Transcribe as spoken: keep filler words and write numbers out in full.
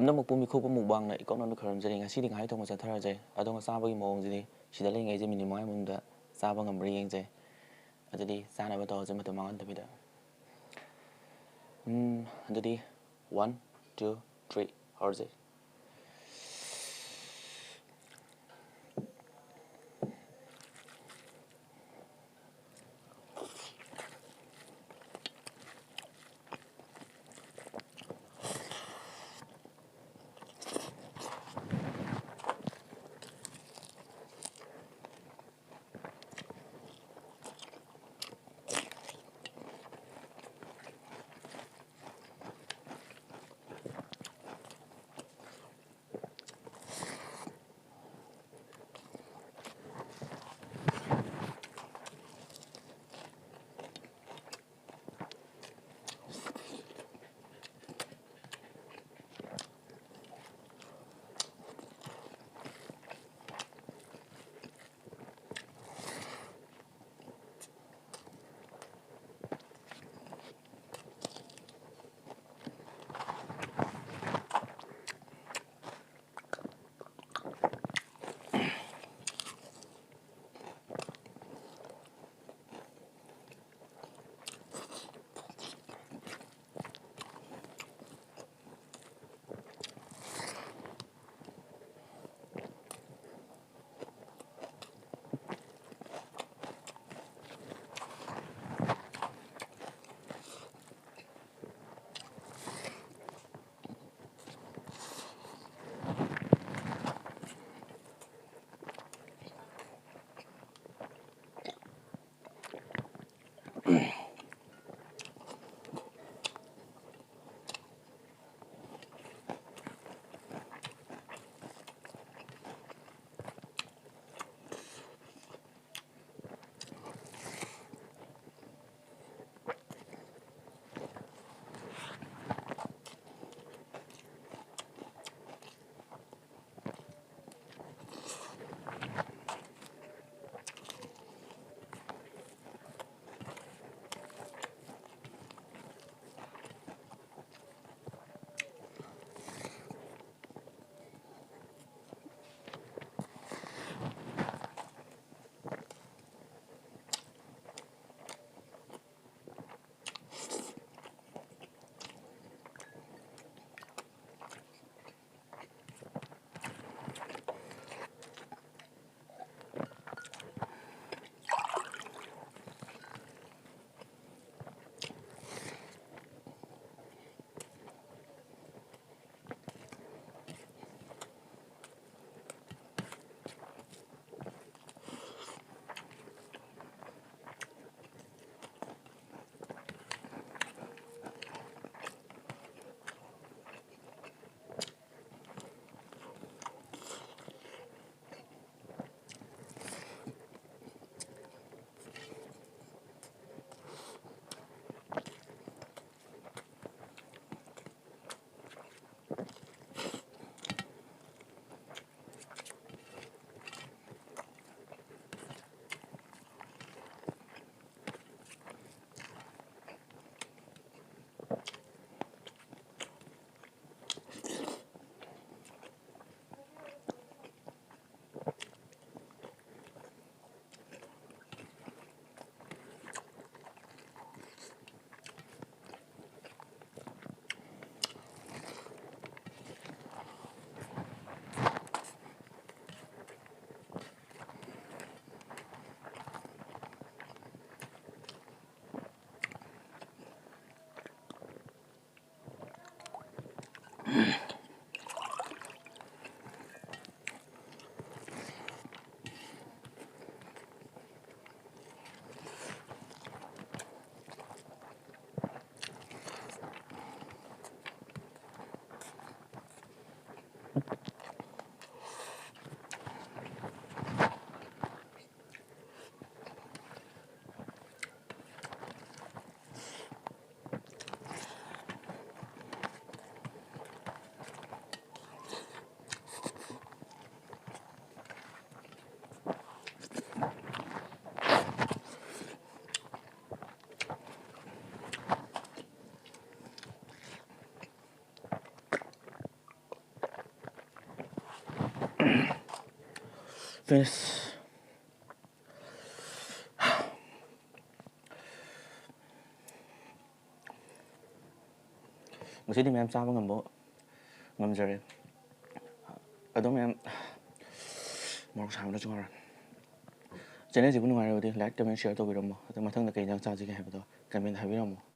ꯄꯨꯝꯅꯃꯛꯄꯨ ꯃꯤꯈꯨꯞ ꯃꯨꯛꯕꯥꯡꯅ ꯏꯀꯣꯛꯅꯅ ꯈꯨꯔꯨꯝꯖꯔꯤ꯫ ꯉꯁꯤꯗꯤ ꯉꯥꯍꯩ ꯊꯣꯡꯕ ꯆꯠꯊꯔꯁꯦ꯫ ꯑꯗꯣ ꯆꯥꯕꯒꯤ ꯃꯑꯣꯡꯁꯤꯗꯤ ꯁꯤꯗ ꯂꯩꯉꯩꯁꯦ ꯃꯤꯅꯤꯠ ꯃꯉꯥꯒꯤ ꯃꯅꯨꯡꯗ ꯆꯥꯕ ꯉꯝꯕ꯭ꯔꯥ ꯌꯦꯡꯁꯦ꯫ ꯑꯗꯨꯗꯤ ꯆꯥꯅꯕ ꯇꯧꯔꯁꯦ ꯃꯇꯝ ꯃꯥꯡꯍꯟꯗꯕꯤꯗ꯫ ꯎꯝ, ꯑꯗꯨꯗꯤ one, two, three ꯍꯧꯔꯁꯦ꯫ ꯑꯁ, ꯉꯁꯤꯗꯤ ꯃꯌꯥꯝ ꯆꯥꯕ ꯉꯝꯕ ꯉꯝꯖꯔꯦ꯫ ꯑꯗꯣ ꯃꯌꯥꯝ, ꯃꯣꯔꯣꯛ ꯁꯥꯕꯅꯁꯨ ꯉꯥꯎꯔꯦ꯫ ꯆꯦꯅꯦꯜꯁꯤꯕꯨ ꯅꯨꯡꯉꯥꯏꯔꯕꯗꯤ like, comment, share ꯇꯧꯕꯤꯔꯝꯃꯣ꯫ ꯑꯗꯣ ꯃꯊꯪꯗ ꯀꯩ ꯏꯟꯖꯥꯡ ꯆꯥꯁꯤꯒꯦ ꯍꯥꯏꯕꯗꯣ comment ꯍꯥꯏꯕꯤꯔꯝꯃꯣ꯫